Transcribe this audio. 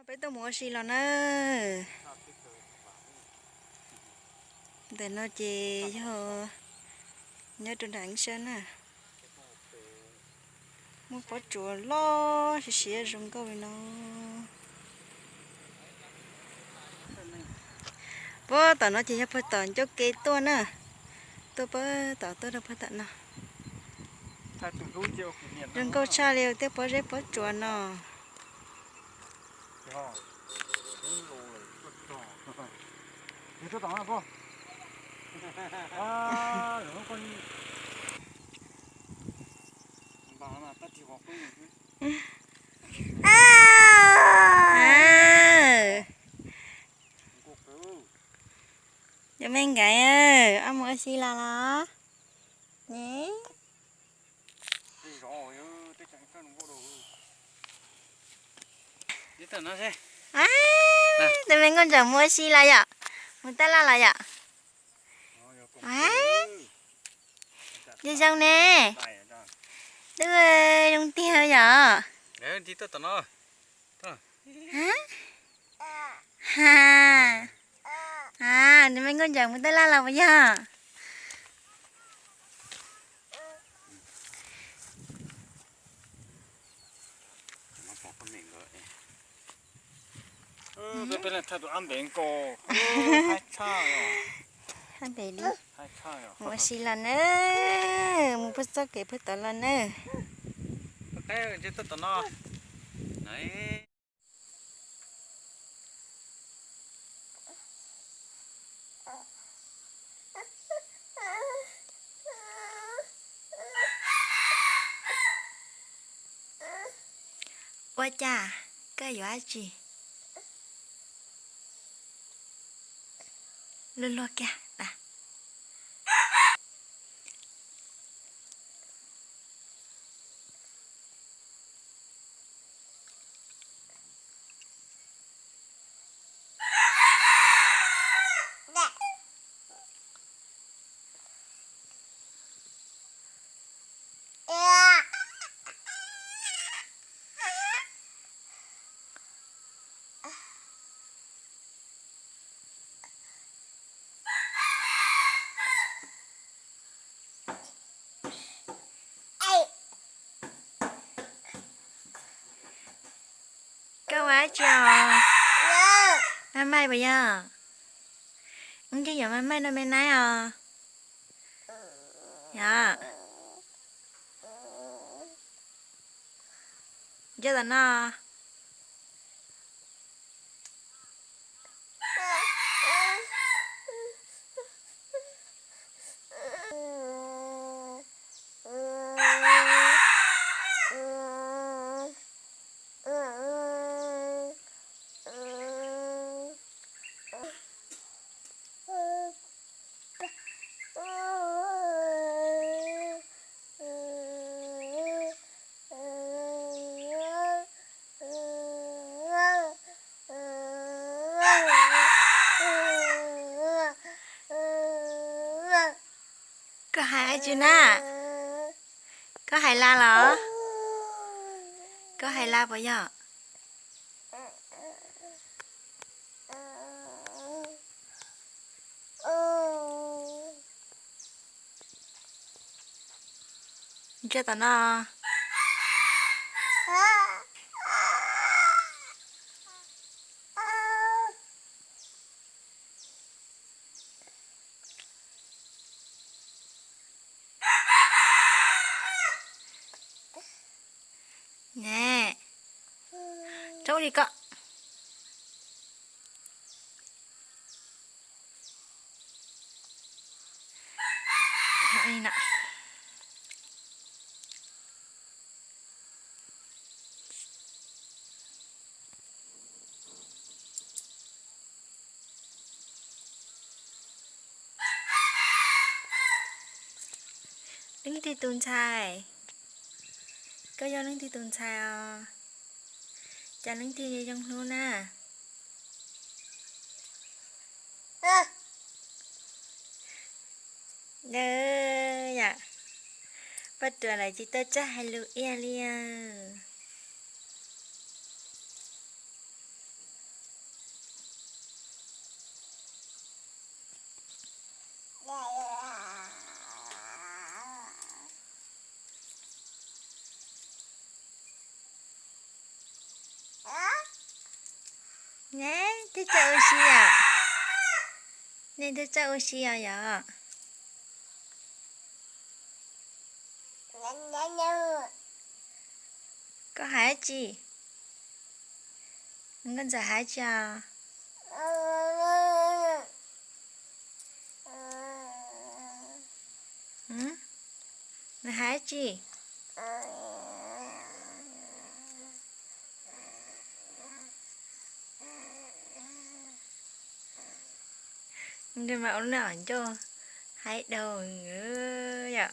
Peb tuaj mus ua si los na. Ntawm no ces yog nyob rau nram Eeb Sab na. Muaj pob tsuas loj siav siav zoo nkauj li no. Puag tom no ces yog puag tom ncauj ke tuaj na. Tuaj puag tom tuaj rau puag tom no. Zoo nkauj tshaj li tej pob zeb pob tsuas no. Cov me nkaiv, ob mus ua si los los? Tus me nkauj ntsaum mus ua si los yom? Mus taj laj los yom? Zoo zoo ne. Twb zoo tiag yom? Tus me nkauj ntsaum mus taj laj los puas yog? Ab npem li, mus ua si los nawb, mus puag txoj kev puag tod los nawb. Ua cas koj yuav dab tsi? Luag luag kiag na. Koj ua dab tsi os? Maj maij puas yog? Wb twb yuav maj maij no me naib os. Yog. Nco tom no. Koj hais dab tsi na? Koj hais la los? Koj hais la puas yog? Nco tom no. Ne, tsaub li koj. Leej twg tus ntxhais? Koj yog leej twg tus ntxhais os? Cas leej twg zoo hlub na? Yom, poj ruam lawv tsis tuaj tsaj hais lus ib yam li. Ne, twb txawj ua si os? Nej twb txawj ua si os yom? Koj hais tsi? Nkauj Ntxawm hais tsi os? Nws hais tsi? Nws mas ua lub ncauj haib dhau yom.